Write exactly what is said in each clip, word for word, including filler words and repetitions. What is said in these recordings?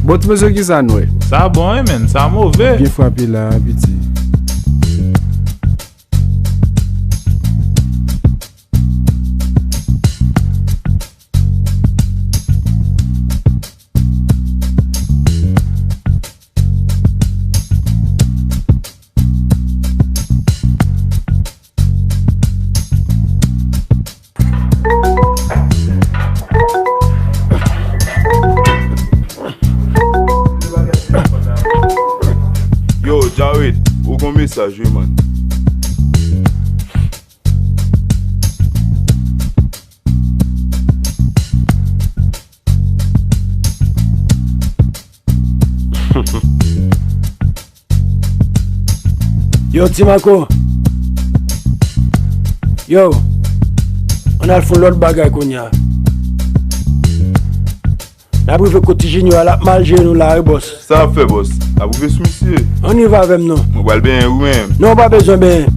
Bon, ti mesye, kisa n wè? Sa bon, wi, menn, sa move. Byen frape la, piti. Yo, Jared, ou gon mesaj, wi, man. Yo, Ti Marco. Yo, ann al fè yon lòt bagay kounye a. N ap rive kot Ti Junior a, l ap mal jere nou la, wi, bòs. Sa ap fè, bòs? N ap rive sou misye. Ann rive avè m non. Mwen pral benyen wi menm. Non, w pa bezwen benyen.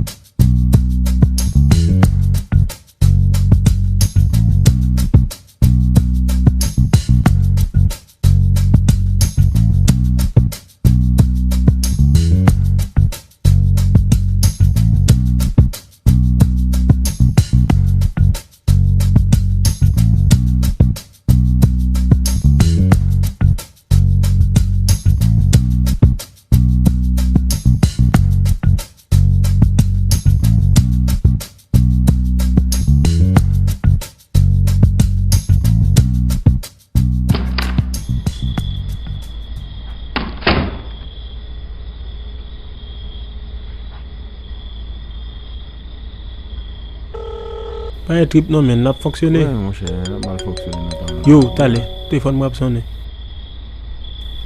Pa gen trip non, menn, n ap fonksyone. Wi, monchè, n ap mal fonksyone nan tan la. Yo, talè, telefòn mwen ap sonnen.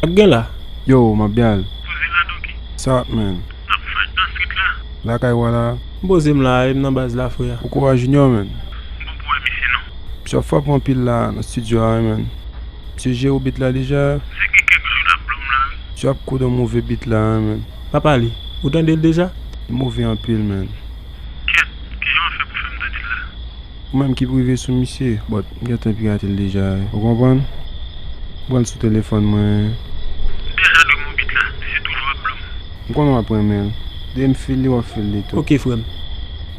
Sa k gen la? Yo, m ap byen al. Poze la, Doki. Sa w ap, menn? N ap fight nan street la. Lakay w a la? M poze m la, e m nan baz la, frè. Ou kouraj Junior, menn. M poko wè misye non. Misye ap frape anpil la nan studio a, wi, menn. Misye jere w beat la deja? Se gen kèk jou l ap blòm la, wi. Misye ap koud yon move beat la, wi, menn. Pa pale. Ou tande l deja? Li move anpil, menn. Kèt, kijan w ap fè pou fè m tande l la? Ou menm ki prive sou misye, but m gentan pirate l deja, wi. Ou konprann? M pran l sou telefòn mwen. M deja dwe m yon beat la, misye toujou ap blòm. M konnen w ap renmen l. Depi m feel li, w ap feel li tou. Oke, frè m.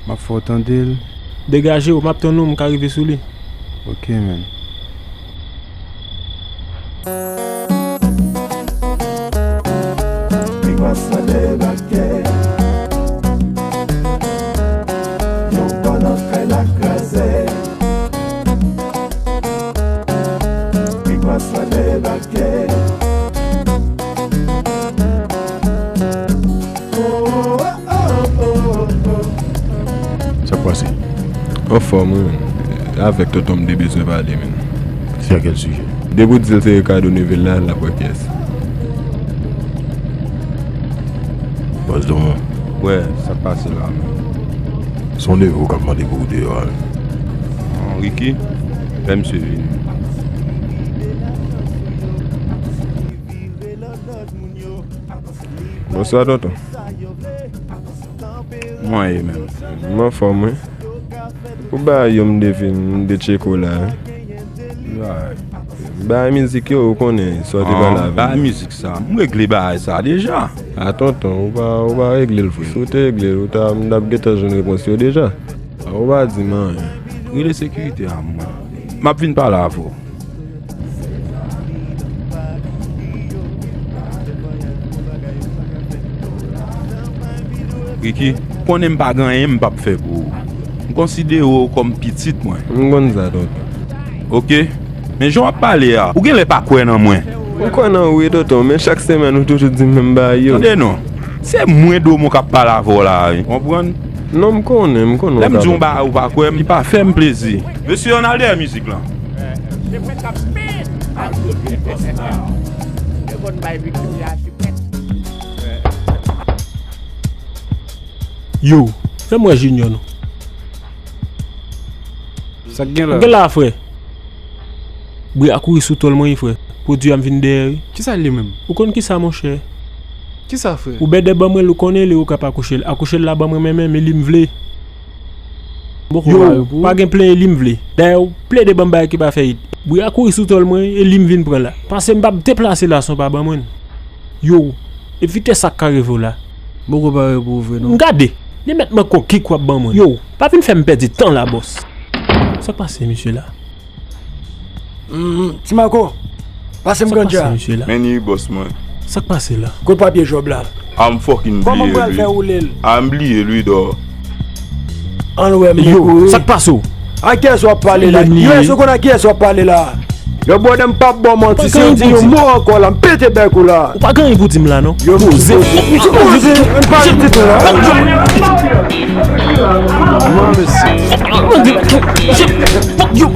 M ap fè w tande l. Degaje w, m ap tann ou, m ka rive sou li. Oke, menn. Pi gwas la debake. Yon bò nan kay la kraze. Pi gwas la debake. Sa k pase? Anfòm, wi, menn. Avèk tonton m te bezwen pale, menn. Se a kèl sijè? Depi w di l se Ricardo neve l la, l ap wè kiyès. Bòs Domon. Wè, sa k pase la, menn? Se yon neve w k ap mande pou ou deyò a, menn. An, Ricky, fè misye vini. Bonswa, tonton. Mwen ye menm. M anfòm, wi. Ou bay yo m te vin, m te tcheke w la, wi. Bagay mizik yo, ou konnen, sa w te pale avè m. Bagay mizik sa, m regle bagay sa deja. A, tonton, ou pa, ou pa regle l vre. Si w te regle l, ou ta, m t ap gentan jwenn repons yo deja. A, ou pa di m anyen. Rele sekirite a, mwen. M ap vin pale avè w. Ricky, ou konnen m pa gen anyen m p ap fè pou ou. M konsidere w kòm pitit mwen. M konn sa, tonton. Oke. Men jan w ap pale a, ou genlè pa kwè nan mwen. M kwè nan ou wi, tonton, men chak semèn ou toujou di m menm bagay yo. Tande non. Se mwen, Domon, k ap pale avè w la, wi. Konprann? Non, m konnen, m konnen w ka pa. Lè m di yon bagay ou pa kwè m, li pa fè m plezi. Mesye, ann al dèyè mizik lan. Yo, fè m wè Junior non. Sa k gen la? Gen la, frè. Bri a kouri sou tòl mwen wi, frè. Pwodui a m vin dèyè wi. Kisa l ye menm? Ou konn kisa, monchè? Kisa, frè? Ou bèdè ban mwen l, ou konnen li, ou k ap akouche l. Akouche l la ban mwen menm, men li m vle. Yo, pa gen plenyen, li m vle. Dayè, ou plede ban m bagay ki pa fè it. Bri a kouri sou tòl mwen, e li m vin pran la. Pase m p ap deplase la san w pa ban mwen l. Yo, e vitès sa k ka rive w la. M poko pare pou ou vre non. M gade, li mèt manke w kik w ap ban mwen. Yo, pa vin fè m pèdi tan la, bòs. Sa k pase, mesye la? Mm, Ti Marco, pase m ganja. Sa k pase, mesye la? Men ni bòs mwen. Sa k pase la? Kot papye jòb la? A m fucking bliye l wi. Kòman m pral fè woule l? A m bliye l wi, dò. Ann wè m. Yo, sa k pase w? A kiyès w ap pale la? Yo, èske w konn a kiyès w ap pale la? Yo, brother, m p ap ba w manti, si w di yon mo ankò la, m pete bèk ou la. Ou pa gen anyen pou di m la non. Yo, poze. Poze, ann pale ti tan la. Mande, yo, fuck you.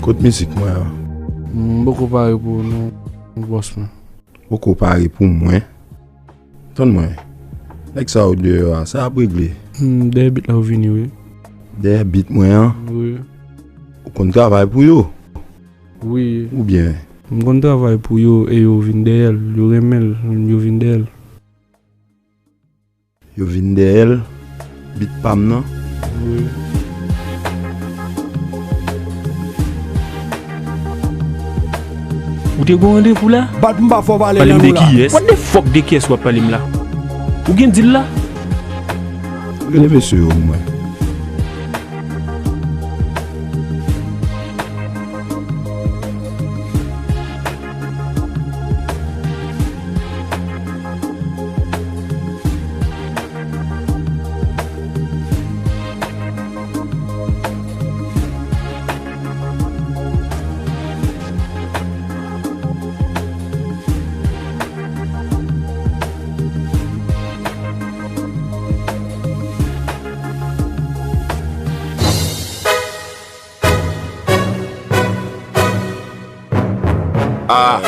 Kot mizik mwen an? M poko pare pou ou non, bòs mwen. Poko pare pou mwen? Tann mwen. Nèg sa yo deyò a, sa y ap regle? Hmm, dèyè bit la yo vini, wi. Dèyè bit mwen an? Wi. Ou konn travay pou yo? Wi. Oubyen? M konn travay pou yo e yo vin dèyè l. Yo renmen l, yo vin dèyè l. Yo vin dèyè l, bit pa m nan. Wi. Ou te gon randevou la? Bat m pa fò pale lang ou la. Pale m de kiyès? What the fuck de kiyès w ap pale m la? Ou gen dil la? Rele mesye yo pou mwen. Ah.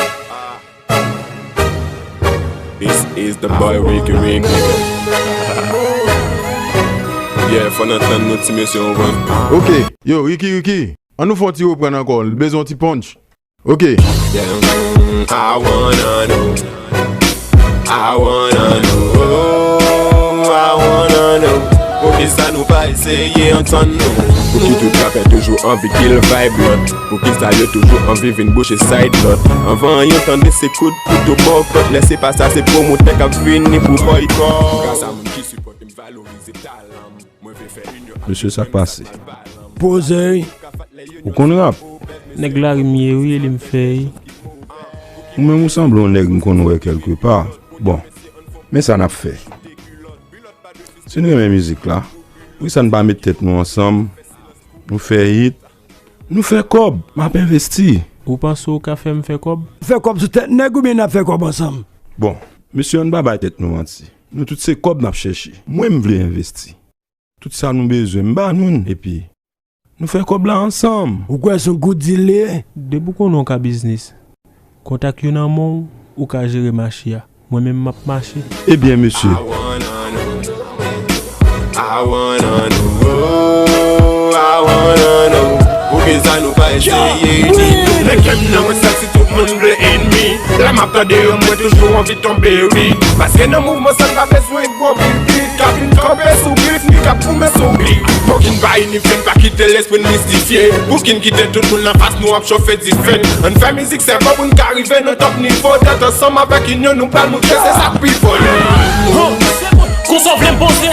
This is the boy Ricky Ricky. Yeah, fò n antann nou ti mesye, w konprann? Ok, yo, Ricky Ricky, ann nou fè yon ti reprann ankò, l bezwen yon ti punch. Ok. Yeah, mm, I wanna know. I wanna know. I wanna know. Poukisa nou pa eseye antann nou? Pouki tout rapè toujou anvi kill vibe lòt? Poukisa yo toujou anvi vin bouche side lòt? Anvan yon tande se kout kouto bòkòt. Lè se pa sa, se pwomotè k ap vini pou bòykòt. Gras a moun ki sipòte m, valorize talan m. Mesye, sa k pase? Poze wi. Ou konn rap? Nèg lari m ye wi, e li m fè wi. Ou menm ou sanble yon nèg m konn wè kèlkepa. Bon, men sa n ap fè. Si n renmen mizik la, poukisa n pa met tèt nou ansanm, nou fè hit, nou fè kòb, m ap envesti. Ou panse w ka fè m fè kòb? Fè kòb sou tèt nèg oubyen n ap fè kòb ansanm? Bon, mesye, ann pa bay tèt nou manti. Nou tout se kòb n ap chèche. Mwen, m vle envesti. Tout sa nou bezwen, m ba nou l. Epi, nou fè kòb la ansanm. Ou kwè se yon good deal li ye? Depi w konnen w ka biznis, kontak yo nan men w, ou ka jere mache a. Mwen menm, m ap mache. Ebyen, mesye. I wanna know, I wanna know. Poukisa nou pa eseye di? Lè ke m nan mwen santi tout moun vle enmi. Lè m ap tande yo, mwen toujou anvi tonbe ri. Paske nan mouvman sa n pa bezwen gwo pipi. K ap vin kanpe sou bif, ni k ap goumen sou bif. Pokin pa inifye, n pa kite lespri n mistifye. Pokin kite tout moun anfas nou ap chofe dife. Ann fè mizik sèvo pou n ka rive nan top nivo. Tèt ansanm avèk inyon nou pral moute, se sa k pi fò. Konsa w vle m poze?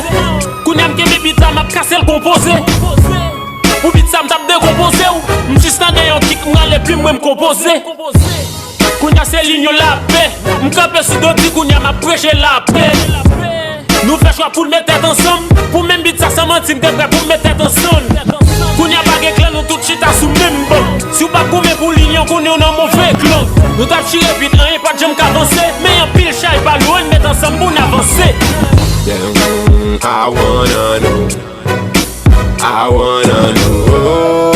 Kounye a m kenbe bit la, m ap kase l konpoze. Pou bit sa m t ap dekonpoze w. M jis tande yon kik, m rale plim mwen m konpoze. Kounye a se linyon lapè. M kanpe sou dodi, kounye a m ap preche lapè. Nou fè chwa pou n met tèt ansanm. Pou menm bit sa, san manti, m te prè pou m met tèt ansanm. Kounye a pa gen klan, nou tout chita sou menm ban. Si w pa goumen pou linyon, konnen w nan move klan. Nou t ap chire bit, anyen pa t janm ka vanse. Men anpil chay pa lwen, met ansanm pou n avanse. Yeah, mm, I wanna know. I wanna know.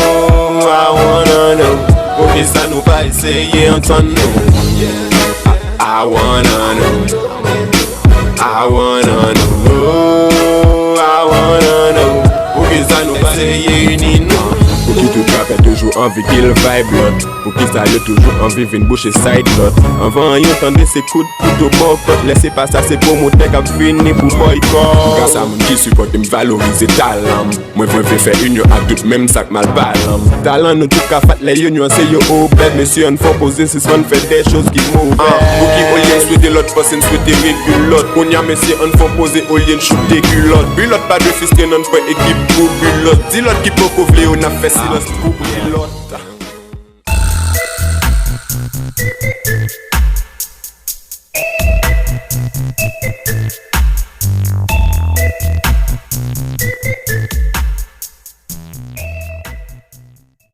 I wanna know. Poukisa nou pa eseye antann nou? I wanna know. I wanna know. I wanna know. Poukisa nou pa eseye ini nou? Poukisa tout rapè toujou anvi kill vibe lòt? Poukisa yo toujou anvi vin bouche side lòt? Anvan anyen tande se kout kouto bòkòt. Lè se pa sa se pwomotè k ap vini pou bòykòt. Gras a moun ki sipòte m valorize talan m. Mwen vle fè inyon ak tout menm sa k mal palan m. Talan nou tout ka fat lè yo nyanse yo obè. Mesye ann fè yon poze sispann fè de choz ki movè. Pouki olye n swete lòt panse n swete regilòt? Kounye a mesye ann fè yon poze olye n choute kilòt. Bilòt pa dwe fistren nan fè ekip pou bilòt. Di lòt ki poko vle yo n ap fè silans pou bilòt.